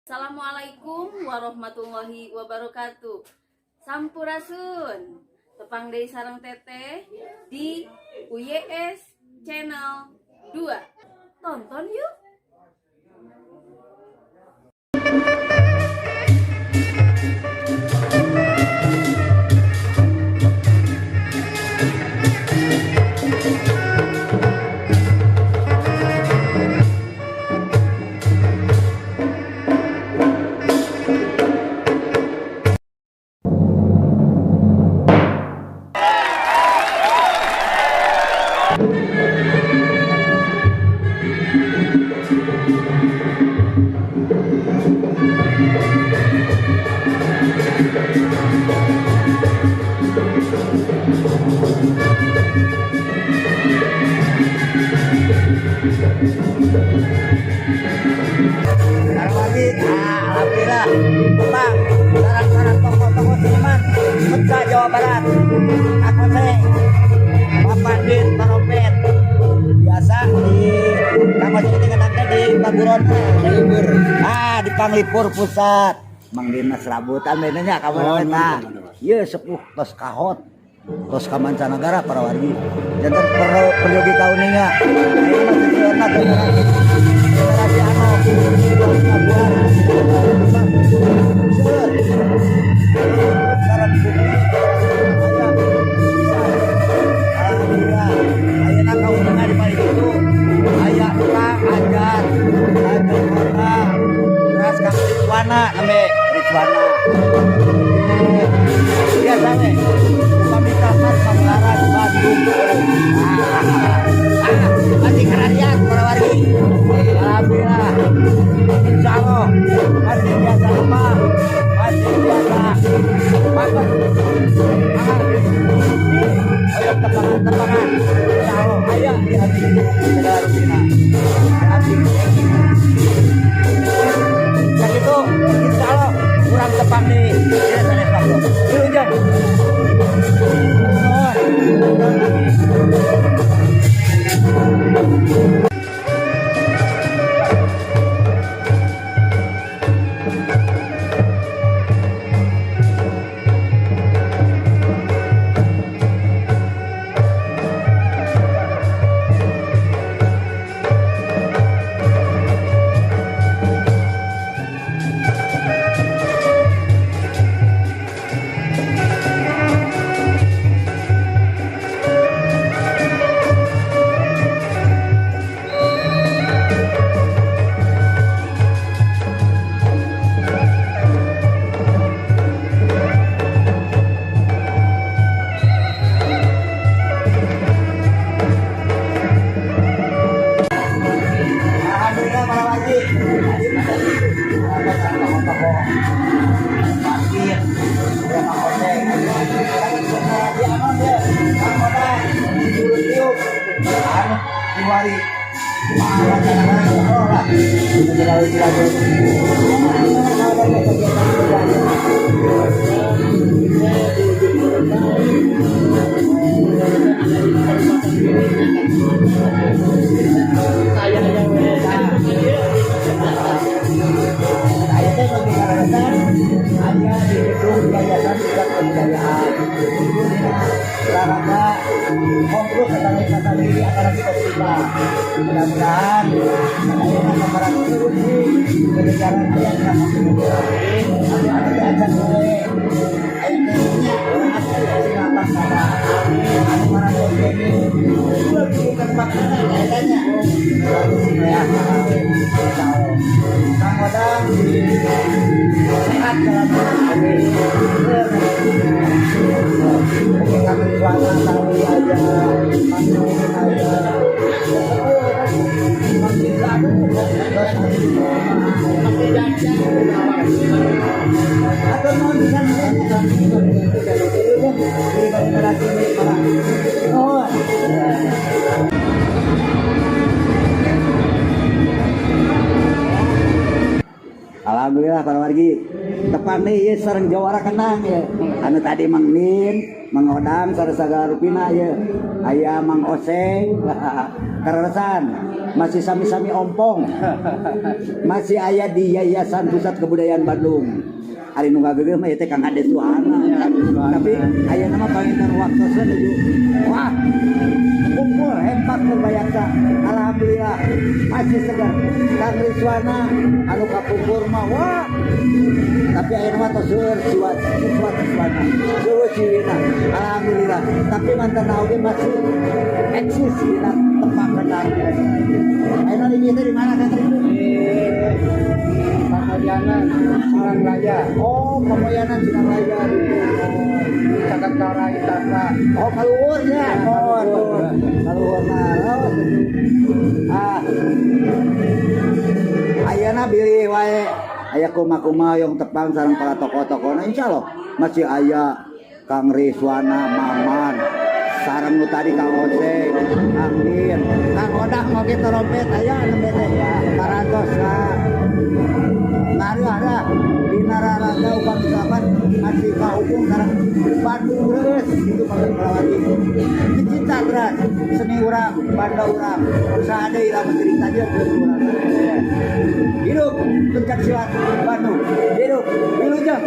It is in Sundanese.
Assalamualaikum warahmatullahi wabarakatuh. Sampurasun. Tepang deui sareng Teteh di UYS Channel 2. Tonton yuk. Sekarang lagi, nah, alhamdulillah, tepang, sarang-sarang tokoh-tokoh seniman, Mecah Jawa Barat, Kang Oceng, Bapak Din Trompet, biasa di Kang Oceng ini kenangnya di Paguron, Panglipur, ah di Panglipur Pusat, Mang Dinas Rambutan bedanya kamu Oh, nah, nuhun, nuhun. iya sepuh tos kahot, tos ka mancanagara para wargi, janten peryogi kauninga, ayeuna mah sesuatu generasi generasi anom, ngabuar, seueur. Sekarang bumi aya bisa. Alhamdulillah, ayeuna kauninga di paling itu aya Kang Ajar, Ajar Kota, terus Kang Rizwana namanya Rizwana. Biasa we, upami tamat Pagelaran Bandung. Ah, masih keradian para wargi. Alhamdulillah. Insya Allah masih biasa lemah, masih biasa bagus. Ah, ayo tepangan-tepangan. Insya Allah aya di hati segala rupina. Hati. Sakitu, insya Allah kurang tepang di dina sanes waktu. Wilujeng. Nuhun. Alhamdulillah para wajib. Tadi apa tokoh-tokoh parkir, ya Kang Oceng. Di anon ya, Kang Odang, dulu tiup, anu diwari. Oh lah. Saya teh bagi karasan aya di gedung Yayasan Pusat Kebudayaan. Itu dina olahraga fokus atau kasari akademi kita. Mudah-mudahan ayeuna kamaran turun di kejaran aya dina anu anu diajar we. Aya teh nya silapan kada. Anu marantos ini bukan makanan kaitannya. Ya, Kang Odang sehat dalam amin. Oke, kami suara tahu aja, Mang aja. Mang Atau mau bisa Oh. Alhamdulillah para wargi. Tepang deui ieu sareng jawara kendang ya. Anu tadi Mang Nin, Mang Odang sareng sagala rupina ya. Aya Mang Oseng, kararesan masih sami-sami ompong. Masih aya di Yayasan Pusat Kebudayaan Bandung. Ari nu ngageugeuh mah ieu teh Kang Ade Suhana. Tapi aya nama panginten waktosna nuju wah kumpul hebat Purbayaksa. Alhamdulillah masih segar. Kang Riswana anu kapungkur mah wah, tapi ayeuna mah tos seueur siwa siswa siswana, seueur ciwina. Alhamdulillah, tapi mantan oge masih eksis dina tempat kendang. Ayeuna di dieu teh di mana, Kang Rindu? Pamoyanan Sinang Raya. Oh, Pamoyanan Sinang Raya gitu. Caket Kara Itaka. Oh, kaluhur ya. Oh, kaluhur nah. Oh, ah. Ayeuna bilih wae aya kumaha-kumaha yang tepang sareng para tokoh-tokohna, insyaallah masih aya Kang Riswana, Maman, sareng nu tadi Kang Oseng, Kang Din, Kang Odang oge trompet aya nembe teh parantos lah. Ada dina raraga upami sahabat masih kahukum sareng Bandung reus itu maksud melawati dicinta berat seni urang banda urang usaha deui lamun cerita dia urang. Hidup pencak silat Bandung, hidup, wilujeng.